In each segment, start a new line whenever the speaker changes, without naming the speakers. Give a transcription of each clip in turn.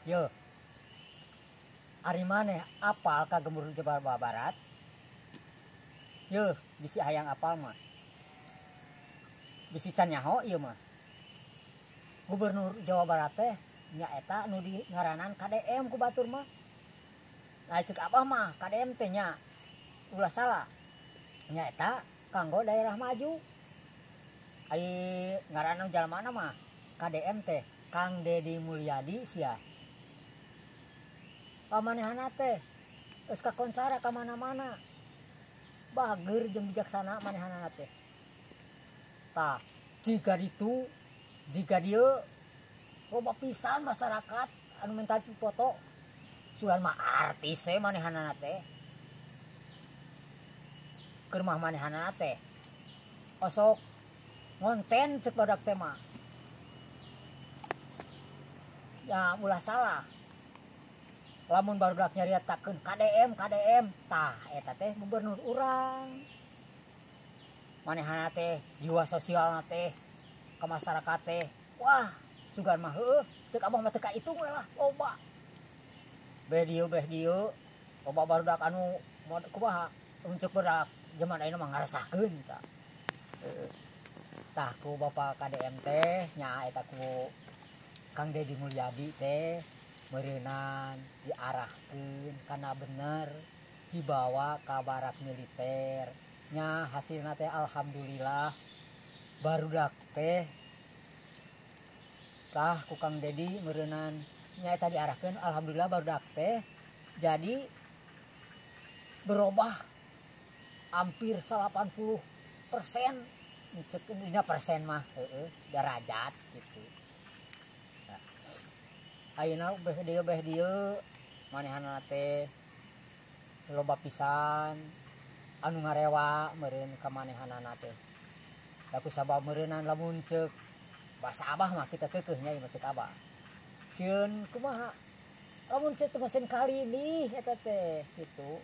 Yo. Ari maneh apal ka Gubernur Jawa Barat? Yeuh, bisi hayang apal mah. Bisi can nyaho ieu mah. Gubernur Jawa Barat teh nyaeta nu di ngaranan KDM ku batur mah. Nah cek abah mah KDM teh nya ulah salah. Nyaeta kanggo daerah maju. Ai ngaranna jalmana mah KDM teh Kang Dedi Mulyadi sia. Pamanehana teh geus kakoncara ka mana-mana. Bager jeung bijaksana manehanana teh. Tah, jiga ditu, jiga dieu loba pisan masyarakat anu minta foto. Sugan mah artis we manehanana teh. Keur mah manehanana teh osok ngonten cek badak teh mah. Ya ulah salah. Lamun barudak nyariatakeun KDM KDM tah eta teh gubernur urang. Manehana teh jiwa sosialna teh ka masyarakat teh wah sugan mah heueuh cek abah mah teu kaitung we lah loba. Beh dieu loba barudak anu kumaha ceuk barudak jaman ayeuna mah ngaresahkeun tah. Heeh. Tah ku Bapak KDM teh nya eta ku Kang Dedi Mulyadi teh meureunan diarahkeun kana bener dibawa ka barak militer nya hasilna teh alhamdulillah barudak teh tah ku Kang Dedi meureunan nya eta diarahkeun alhamdulillah barudak teh jadi berubah hampir 80% cek dina persen mah heueuh derajat gitu. Ayeuna beh dieu manehana teh loba pisan anu ngarewa meureun ka manehanana teh. Da ku sabab meureunan lamun ceuk bahasa abah mah kita keukeuh nya ieu mah ceuk abah. Sieun kumaha lamun ceuk teh mesin kali nih eta teh kitu.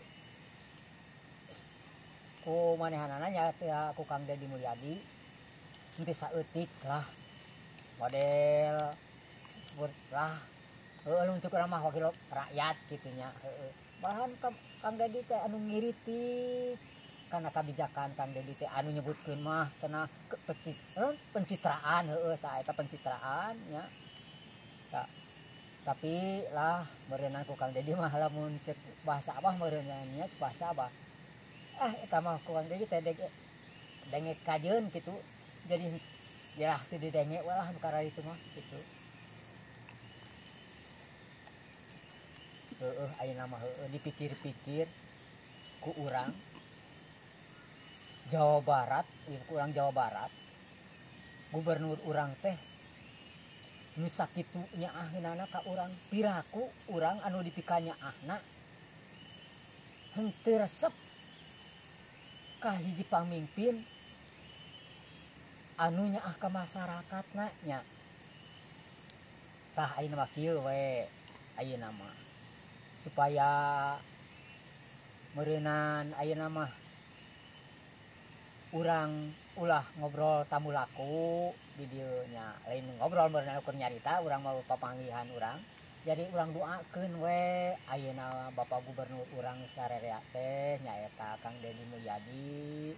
Ku manehanana nya teh ku Kang Dedi Mulyadi henteu saeutik lah model sebut lah heueuh nu cek urang mah wakil rakyat kitu nya heueuh. Malahan Kang Dedi teh anu ngiritik kana kabijakan Kang Dedi teh anu nyebutkeun mah cenah pencitraan heueuh tah eta pencitraan nya. Tah tapi lah meureunnan ku Kang Dedi mah lamun cek bahasa abah meureunnan nya cek bahasa abah. Ah eta mah ku Kang Dedi teh denge kajeun kitu jadi yalah teu didenge we lah perkara itu mah kitu. Heueuh ayeuna mah heueuh dipikir-pikir ku urang Jawa Barat, ieu ku urang Jawa Barat. Gubernur urang teh nu sakitu nyaaheunana ka urang, piraku urang anu dipikanyaahna henteu resep ka hiji pamimpin anu nyaah ka masyarakatna nya. Tah ayeuna mah kieu we ayeuna mah supaya meureunan ayeuna mah urang ulah ngobrol tamu laku di dieu nya lain ngobrol meureunna ukur nyarita urang mau papanggihan urang jadi urang doakeun we ayeuna Bapak Gubernur urang sarerea teh nyaeta Kang Dedi Mulyadi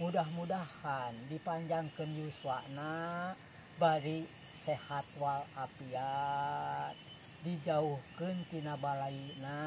mudah-mudahan dipanjangkeun yuswana bari sehat wal afiat dijauhkeun tina balaina